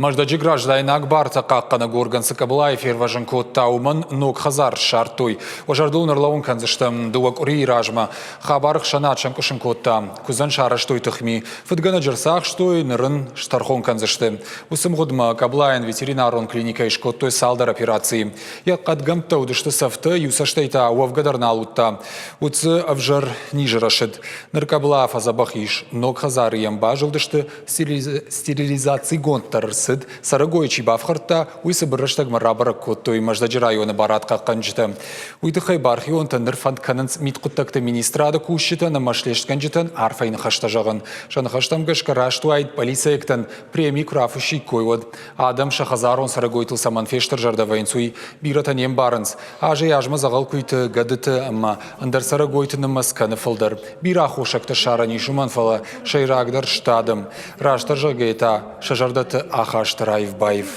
Мӕздӕджы граждайнаг бартӕ хъахъхъӕнӕг орган цы къӕбылайы фервӕзын кодта, уымӕн ног хӕдзар ссардтой. Уӕ зӕрдыл ын ӕрлӕууын кӕндзыстӕм дыууӕ къуырийы размӕ. Хабар ӕхсӕнад сӕнкъуысын кодта. Куыдзӕн сарӕзтой тыхми. Фыдгӕнӕджы ӕрцахстой, ныр ын стӕрхон кӕндзысты. Уыцы мгъуыдмӕ къӕбылайӕн ветеринарон клиникӕйы скодтой цалдӕр операцийы. Йӕ хъӕдгӕмттӕ уыдысты цӕфтӕ, иу цӕстӕй та уӕвгӕ дӕр нал уыдта. Уыцы ӕвзӕр низы рӕсыд. Ныр къӕбыла фӕдзӕбӕх ис. Ног хӕдзары йӕм базылдысты, Стерилизацигонд дӕр ӕрцыд, цӕрӕгойы чи бафхӕрдта, уый цыбыр рӕстӕгмӕ рабӕрӕг кодтой Мӕздӕджы районы барадхъахъхъӕнджытӕ. Уый тыххӕй бархионтӕ ныр фӕнд кӕнынц мидхъуыддӕгты министрады кусджытӕн ӕмӕ слестгӕнджытӕн арфӕйы ныхӕстӕ зӕгъын. Сӕ ныхӕстӕм гӕсгӕ раст уаид полицейӕгтӕн преми куы рафыссиккой, уӕд. Адӕм сӕ хӕдзарон цӕрӕгойтыл цӕмӕн фестырзӕрдӕ вӕййынц, уый бирӕтӕ не мбарынц. Азӕй-азмӕ дзӕгъӕлкуыйты, гӕдыты ӕмӕ ӕндӕр цӕрӕгойты нымӕц кӕны фылдӕр. Бирӕ аххосӕгтӕ ссарӕн ис уымӕн, фӕлӕ сӕйрагдӕр сты адӕм. Растдӕр зӕгъгӕйӕ та сӕ зӕрдӕты ахаст раив-баив.